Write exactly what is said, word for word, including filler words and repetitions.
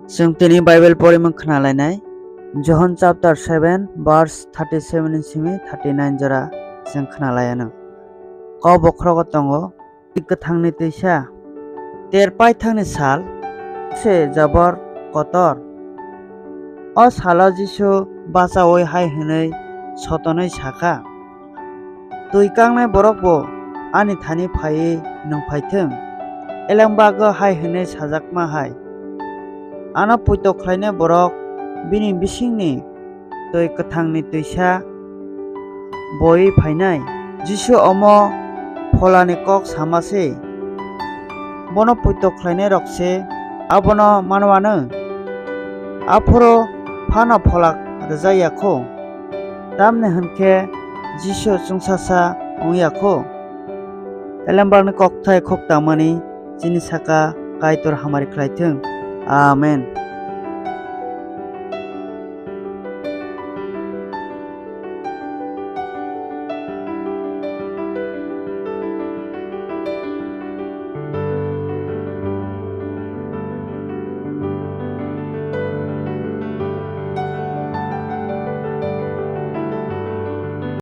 Chwng tini Bible porimung khna lainai. Johon chapter seven verse thirty seven ni simi thirty nine jora chwng khna lai anw. Kok bokhrogo tongo, Twi kwthangni twisa. Ter paithakni sal se jobor kotor. O salo Jisu bachaui hai hwnwi sotonwi sakha, "Twi kangnai borok bo ani thani phaiwi nwng phaithwng." Elembago hai hwnwi sajakma hai, "Ano poito khlainai borok bini bisingni twi kwthangni twisa boi phainai." Jisu omo pholani kok sama se. Bono poito khlainairok se abono manwano. Aphuru phano phola rwjak ya kho, tamni hwn khe Jisu chwngsasa wng ya kho. Elembarni kokthai khuk tangmani chini saka Kaitor hamari khlai thung. Amen.